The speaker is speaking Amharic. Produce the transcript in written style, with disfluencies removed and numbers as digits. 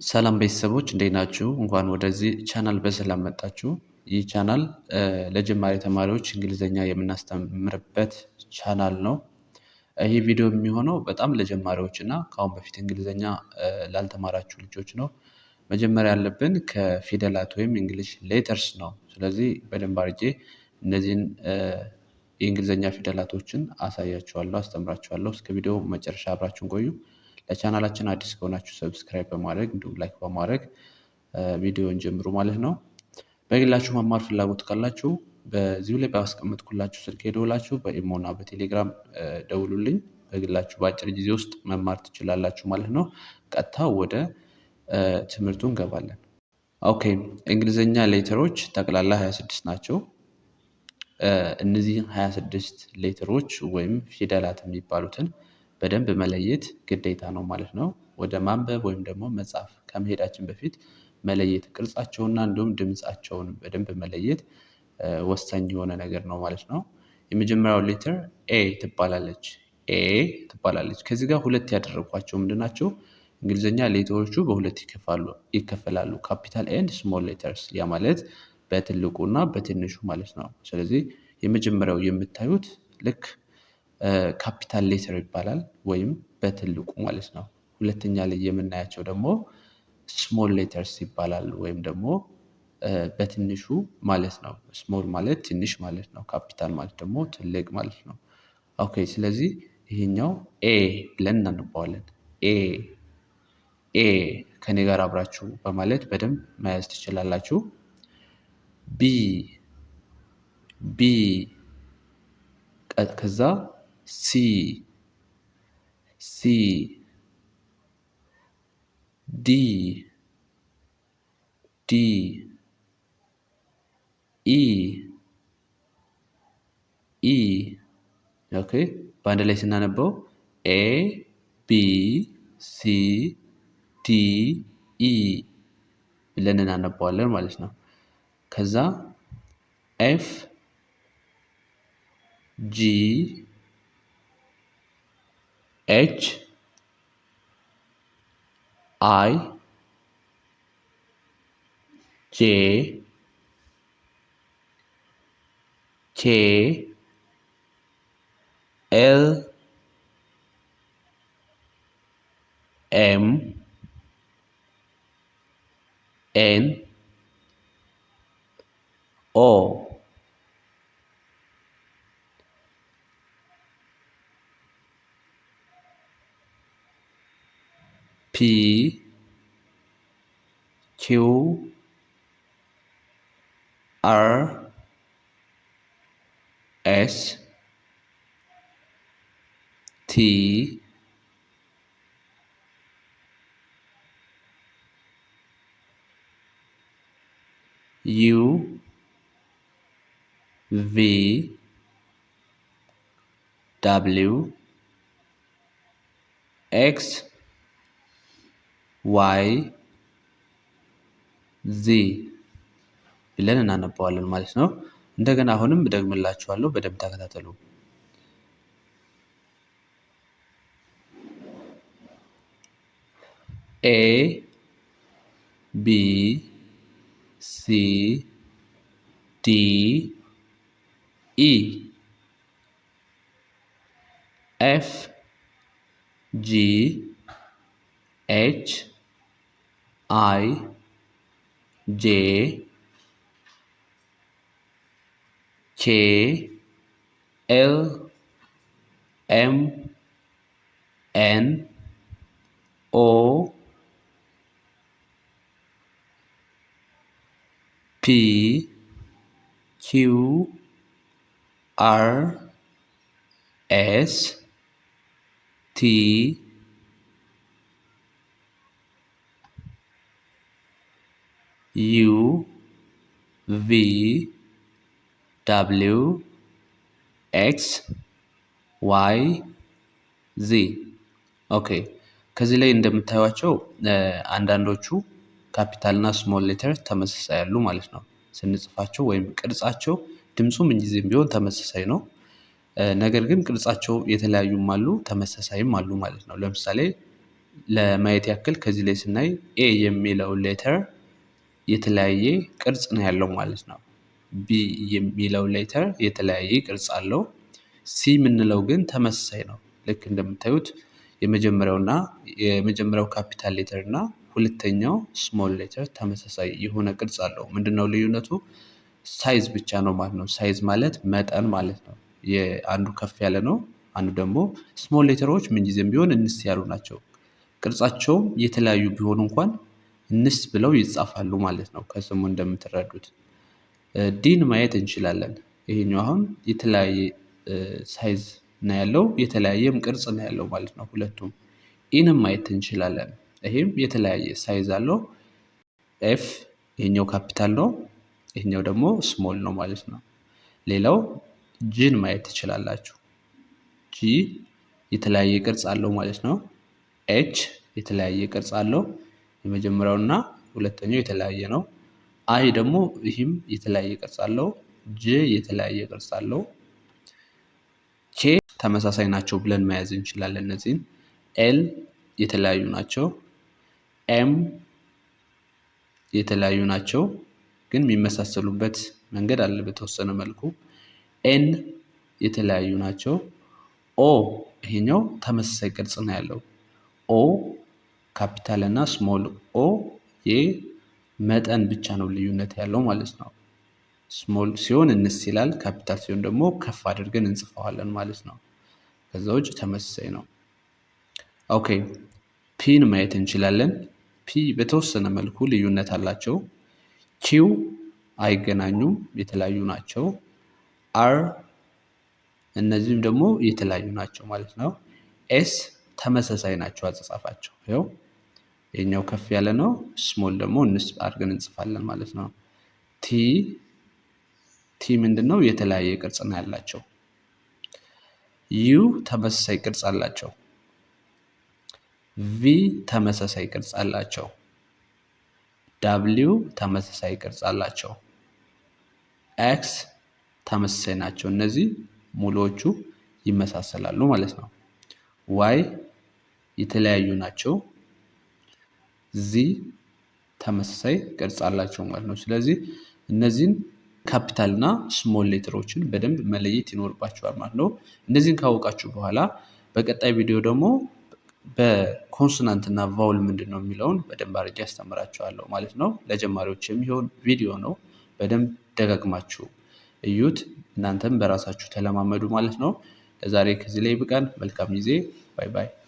ሰላም ቤተሰቦች፣ እንዴት ናችሁ? እንኳን ወደዚህ ቻናል በሰላም መጣችሁ። ይህ ቻናል ለጀማሪ ተማሪዎች እንግሊዝኛ የምናስተምርበት ቻናል ነው። ይህ ቪዲዮ የሚሆነው በጣም ለጀማሪዎች እና ከአሁን በፊት እንግሊዝኛ ላልተማራችሁ ልጆች ነው። መጀመሪያ ያለብን ከፊደላት ወይም English letters ነው። ስለዚህ በደንብ አድርጌ እነዚህን የእንግሊዝኛ ፊደላቶችን አሳያችኋለሁ፣ አስተምራችኋለሁ። እስከ ቪዲዮ መጨረሻ አብራችሁን ቆዩ። ለቻናላችን አዲስ ከሆናችሁ subscribe በማድረግ እንዲሁም like በማድረግ ቪዲዮን ጀምሩ ማለት ነው። በግላችሁ መማር ፍላጎት ካላችሁ በዚሁ ላይ ባስቀመጥኩላችሁ ስልክ ደውላችሁ በኢሞ እና በቴሌግራም ደውሉልኝ። በግላችሁ በአጭር ጊዜ ውስጥ መማር ትችላላችሁ ማለት ነው። ቀጥታ ወደ ትምህርቱ እንገባለን። Okay፣ እንግሊዝኛ letter ኦች ጠቅላላ 26 ናቸው። እነዚህን 26 letter ኦች ወይም ፊደላት የሚባሉትን በደንብ መለየት ግዴታ ነው ማለት ነው። ወደ ማንበብ ወይም ደግሞ መጻፍ ከመሄዳችን በፊት መለየት፣ ቅርጻቸውና እንዲሁም ድምፃቸውን በደንብ መለየት ወሳኝ የሆነ ነገር ነው ማለት ነው። የመጀመሪያው letter A ትባላለች። A ትባላለች። ከዚህ ጋር ሁለት ያደረጓቸው ምንድን ናቸው? እንግሊዝኛ letter ኦቹ በሁለት ይከፈላሉ። Capital and small letters፣ ያ ማለት በትልቁ እና በትንሹ ማለት ነው። ስለዚህ የመጀመሪያው የምታዩት ልክ capital letter ይባላል ወይም በትልቁ ማለት ነው። ሁለተኛ ላይ የምናያቸው ደግሞ small letters ይባላል ወይም ደግሞ በትንሹ ማለት ነው። Small ማለት ትንሽ ማለት ነው። ካፒታል ማለት ደግሞ ትልቅ ማለት ነው። Okay፣ ስለዚህ ይሄኛው A ብለን እናነባዋለን። A፣ A። ከኔ ጋር አብራችሁ በማለት በደንብ መያዝ ትችላላችሁ። B፣ B፣ ከዛ C፣ C፣ D፣ D፣ E፣ E። Okay፣ በአንድ ላይ ስናነበው A B C D E ብለን እናነባዋለን ማለት ነው። ከዛ F፣ G፣ H፣ I፣ J፣ K፣ L፣ M፣ N፣ O፣ P፣ Q፣ R፣ S፣ T፣ U፣ V፣ W፣ X፣ Y፣ Z ብለን እናነባዋለን ማለት ነው። እንደገና አሁንም እደግምላችኋለሁ፣ በደንብ ተከታተሉ። A B C D E F፣ G፣ H፣ I፣ J፣ K፣ L፣ M፣ N፣ O፣ P፣ Q፣ R፣ S፣ T፣ U፣ V፣ W፣ X፣ Y፣ Z። Okay፣ ከዚህ ላይ እንደምታዩቸው አንዳንዶቹ ካፒታል እና small letter ተመሳሳይ ያሉ ማለት ነው። ስንጽፋቸው ወይም ቅርጻቸው፣ ድምፁ ምንጊዜም ቢሆን ተመሳሳይ ነው። ነገር ግን ቅርጻቸው የተለያዩም አሉ፣ ተመሳሳይም አሉ ማለት ነው። ለምሳሌ ለማየት ያክል ከዚህ ላይ ስናይ A የሚለው letter የተለያየ ቅርጽ ነው ያለው ማለት ነው። B የሚለው letter የተለያየ ቅርጽ አለው። C የምንለው ግን ተመሳሳይ ነው። ልክ እንደምታዩት የመጀመሪያው capital letter እና ሁለተኛው small letter ተመሳሳይ የሆነ ቅርጽ አለው። ምንድነው ልዩነቱ? Size ብቻ ነው ማለት ነው። Size ማለት መጠን ማለት ነው። የአንዱ ከፍ ያለ ነው፣ አንዱ ደግሞ small letter ኦች ምንጊዜም ቢሆን እንስ ያሉ ናቸው። ቅርጻቸውም የተለያዩ ቢሆኑ እንኳን እንስ ብለው ይጻፋሉ ማለት ነው። ከስሙ እንደምትረዱት D ን ማየት እንችላለን። ይሄኛው አሁን የተለያየ size ነው ያለው፣ የተለያየም ቅርጽ ነው ያለው ማለት ነው። ሁለቱም E ንም ማየት እንችላለን። ይሄም የተለያየ size አለው። F ይሄኛው ካፒታል ነው፣ ይሄኛው ደግሞ small ነው ማለት ነው። ሌላው G ን ማየት ትችላላችሁ። G የተለያየ ቅርጽ አለው ማለት ነው። H የተለያየ ቅርጽ አለው። የመጀመሪያውና ሁለተኛው የተለያየ ነው። I ደግሞ ይህም የተለያየ ቅርጽ አለው። J የተለያየ ቅርጽ አለው። K ተመሳሳይ ናቸው ብለን መያዝ እንችላለን። እነዚህን L የተለያዩ ናቸው። M የተለያዩ ናቸው፣ ግን የሚመሳሰሉበት መንገድ አለ በተወሰነ መልኩ። N የተለያዩ ናቸው። O ይሄኛው ተመሳሳይ ቅርጽ ነው ያለው። O capital እና small o የመጠን ብቻ ነው ልዩነት ያለው ማለት ነው። Small ሲሆን እንስ ይላል፣ ካፒታል ሲሆን ደግሞ ከፍ አድርገን እንጽፈዋለን ማለት ነው። ከዛ ውጭ ተመሳሳይ ነው። Okay፣ P ን ማየት እንችላለን። P በተወሰነ መልኩ ልዩነት አላቸው። Q አይገናኙም፣ የተለያዩ ናቸው። R እነዚህም ደግሞ የተለያዩ ናቸው ማለት ነው። S ተመሳሳይ ናቸው አጻጻፋቸው። ይኸው ይሄኛው ከፍ ያለ ነው፣ small ደግሞ እንስ አድርገን እንጽፋለን ማለት ነው። T ምንድን ነው? የተለያየ ቅርጽ ነው ያላቸው። U ተመሳሳይ ቅርጽ አላቸው። V ተመሳሳይ ቅርጽ አላቸው። W ተመሳሳይ ቅርጽ አላቸው። X ተመሳሳይ ናቸው። እነዚህ ሙሉዎቹ ይመሳሰላሉ ማለት ነው። Y የተለያዩ ናቸው። Z ተመሳሳይ ቅርጽ አላቸው ማለት ነው። ስለዚህ እነዚህን ካፒታል እና small letter ኦችን በደንብ መለየት ይኖርባችኋል ማለት ነው። እነዚህን ካወቃችሁ በኋላ በቀጣይ ቪዲዮ ደግሞ በ consonant እና vowel ምንድን ነው የሚለውን በደንብ አድርጌ አስተምራችኋለሁ ማለት ነው። ለጀማሪዎች የሚሆን ቪዲዮ ነው። በደንብ ደጋግማችሁ እዩት። እናንተም በራሳችሁ ተለማመዱ ማለት ነው። ለዛሬ ከዚህ ላይ ይብቃን። መልካም ጊዜ። Bye bye።